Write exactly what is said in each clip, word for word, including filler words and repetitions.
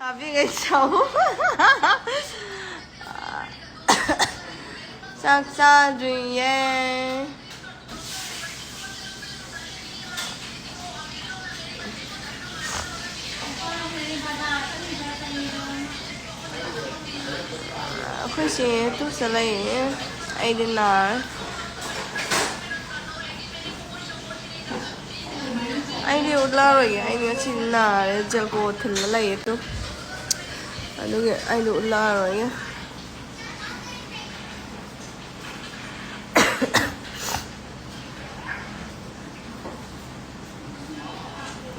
ꯆꯥꯕꯤꯈꯩ ꯆꯥꯎ꯫ ꯆꯥꯛ ꯆꯥꯗ꯭ꯔꯤꯌꯦ꯫ ꯑꯩꯈꯣꯏꯁꯦ ꯇꯨ ꯆꯠꯂꯛꯏꯅꯦ꯫ ꯑꯩꯗꯤ ꯅꯥꯔꯦ꯫ ꯑꯩꯗꯤ ꯎꯠꯂꯛꯑꯔꯣꯏꯒꯦ꯫ ꯑꯩꯗꯤ ꯉꯁꯤ ꯅꯥꯔꯦ꯫ ꯖꯦꯜꯀꯣ ꯊꯤꯜꯂ ꯂꯩꯌꯦ ꯇꯨ꯫ ꯑꯗꯨꯒꯤ ꯑꯩꯗꯤ ꯎꯠꯂꯛꯑꯔꯣꯏꯒꯦ꯫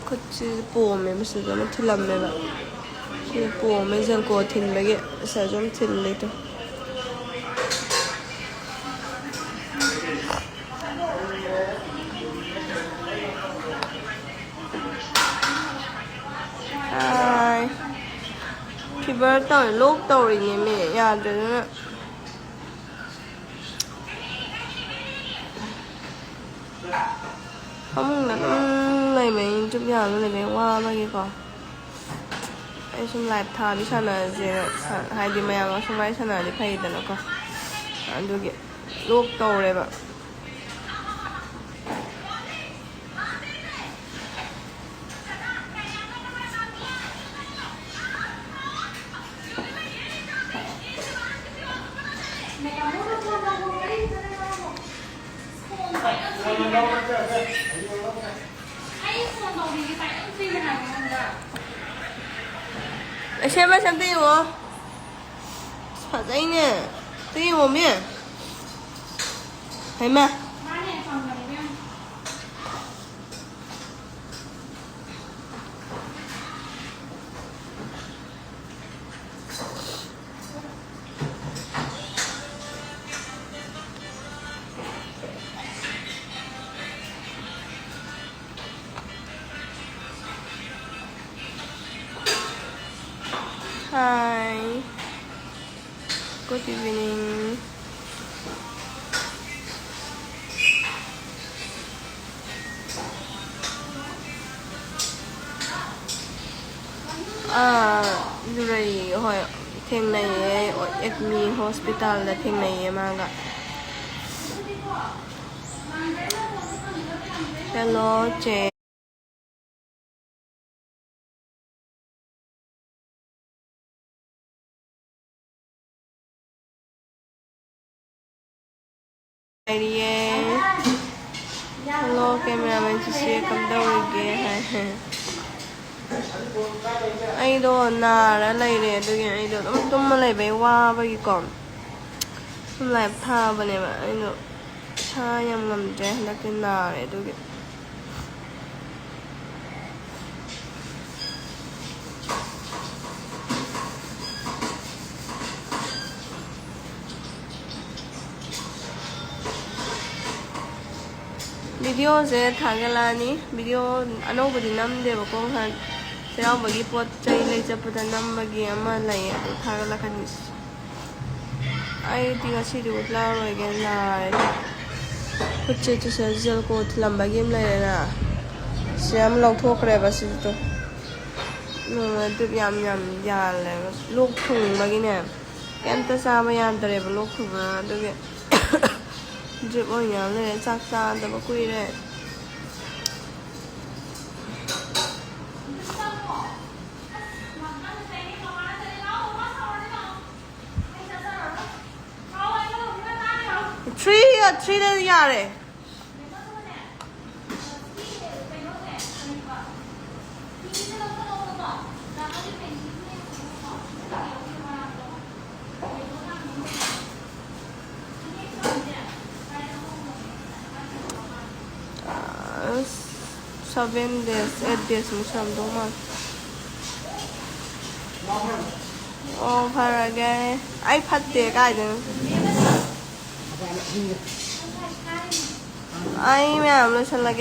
ꯈꯨꯠꯁꯤ ꯄꯣꯝꯃꯦꯕ꯫ ꯁꯤꯗ ꯑꯃ ꯊꯤꯜꯂꯝꯃꯦꯕ꯫ ꯁꯤ ꯄꯣꯝꯃꯦ꯫ ꯖꯦꯜꯀꯣ ꯊꯤꯟꯕꯒꯤ ꯁꯤꯗꯁꯨ ꯑꯃ ꯊꯤꯜꯂꯤ ꯇꯨ꯫ ꯍꯥꯏ꯫ ꯐꯤꯚꯔ ꯇꯧꯔꯦ꯫ ꯂꯣꯛ ꯇꯧꯔꯤꯅꯦꯃꯤ꯫ ꯌꯥꯗꯗꯅ꯫ ꯐꯃꯨꯡꯗ ꯑꯗꯨꯝ ꯂꯩꯕꯩ, ꯌꯨꯇ꯭ꯌꯨꯕ ꯌꯦꯡꯉꯒ ꯂꯩꯕꯩ ꯋꯥꯕꯒꯤꯀꯣ꯫ ꯑꯩ ꯁꯨꯝ ꯂꯥꯏꯚ ꯊꯥꯕꯤ ꯁꯥꯟꯅꯔꯁꯦꯅ ꯁꯥ-, ꯍꯥꯏꯗꯤ ꯃꯌꯥꯝꯒ ꯁꯨꯝ ꯋꯥꯔꯤ ꯁꯥꯟꯅꯔꯗꯤ ꯐꯩꯗꯅꯀꯣ꯫ ꯑꯗꯨꯒꯤ ꯂꯣꯛ ꯇꯧꯔꯦꯕ꯫ ꯑꯁꯦꯝꯕ ꯑꯝꯇ ꯌꯦꯡꯉꯣ꯫ ꯑꯁ, ꯐꯖꯩꯅꯦ꯫ ꯑꯝꯇ ꯌꯦꯡꯉꯣꯃꯤ꯫ ꯍꯩꯃꯥ꯫ Hi. Good evening. ꯑꯥ, ꯂꯨꯔꯩ, ꯍꯣꯏ, ꯊꯦꯡꯅꯩꯌꯦ, ꯑꯦꯛꯃꯤ ꯍꯣꯁꯄꯤꯇꯥꯜꯗ ꯊꯦꯡꯅꯩꯌꯦ ꯃꯥꯒ꯫ ꯍꯦꯜꯂꯣ, ꯆꯦ꯫ ꯍꯥꯏꯔꯤꯌꯦ꯫ ꯍꯜꯂꯣ, ꯀꯦꯃꯦꯔꯥꯃꯦꯟ ꯆꯤꯆꯦ, ꯀꯝꯗꯧꯔꯤꯒꯦ? ꯍꯥꯏ꯫ ꯑꯩꯗꯣ ꯅꯥꯔ ꯂꯩꯔꯦ, ꯑꯗꯨꯒꯤ ꯑꯩꯗꯣ ꯑꯗꯨꯝ ꯇꯨꯝꯃ ꯂꯩꯕꯩ ꯋꯥꯕꯒꯤꯀꯣ, ꯁꯨꯝ ꯂꯥꯏꯞ ꯊꯥꯕꯅꯦꯕ꯫ ꯑꯩꯗꯣ ꯏꯁꯥ ꯌꯥꯝ ꯉꯝꯗ꯭ꯔꯦ ꯍꯟꯗꯛꯇꯤ, ꯅꯥꯔꯦ ꯑꯗꯨꯒꯤ꯫ ꯚꯤꯗꯤꯑꯣꯁꯦ ꯊꯥꯒꯠꯂꯛꯑꯅꯤ꯫ ꯚꯤꯗꯤꯑꯣ ꯑꯅꯧꯕꯗꯤ ꯅꯝꯗꯦꯕꯀꯣ, ꯉꯍꯥꯟ ꯆꯩꯔꯥꯎꯕꯒꯤ ꯄꯣꯠ ꯆꯩ ꯂꯩ ꯆꯠꯄꯗ ꯅꯝꯕꯒꯤ ꯑꯃ ꯂꯩ, ꯑꯗꯨ ꯊꯥꯒꯠꯂꯛꯀꯅꯤ꯫ ꯑꯩꯗꯤ ꯉꯁꯤꯗꯤ ꯎꯠꯂꯛꯑꯔꯣꯏꯒꯦ, ꯅꯥꯔꯦ꯫ ꯈꯨꯠꯁꯦ ꯇꯨꯁꯦ ꯖꯦꯜꯀꯣ ꯊꯤꯜꯂꯝꯕꯒꯤ ꯑꯃ ꯂꯩꯔꯦꯅ, ꯁꯤ ꯑꯃ ꯂꯧꯊꯣꯛꯈ꯭ꯔꯦꯕ ꯁꯤꯁꯨ꯫ ꯅꯣꯡꯃ ꯗ꯭ꯔꯤꯞ ꯌꯥꯝ ꯌꯥꯝ ꯌꯥꯜꯂꯦꯕ, ꯂꯣꯛ ꯊꯨꯡꯕꯒꯤꯅꯦ꯫ ꯀꯩꯝꯇ ꯆꯥꯕ ꯌꯥꯗ꯭ꯔꯦꯕ, ꯂꯣꯛ ꯊꯨꯡꯕ, ꯑꯗꯨꯒꯤ ꯗ꯭ꯔꯤꯞ ꯑꯣꯏꯅ ꯌꯥꯜ ꯂꯩꯔꯦ꯫ ꯆꯥꯛ ꯆꯥꯗꯕ ꯀꯨꯏꯔꯦ꯫ ꯊ꯭ꯔꯤ, ꯊ꯭ꯔꯤꯗ ꯌꯥꯔꯦ꯫ ꯑꯁ, seven days, eight days ꯃꯨꯛ ꯁꯨꯔꯝꯗꯧ ꯃꯥꯜꯂꯦ꯫ ꯑꯣ, ꯐꯔꯒꯦ꯫ ꯑꯩ ꯐꯠꯇꯦ ꯀꯥꯏꯗꯅꯣ꯫ ꯑꯩ ꯃꯌꯥꯝ ꯂꯣꯏꯁꯜꯂꯒꯦ꯫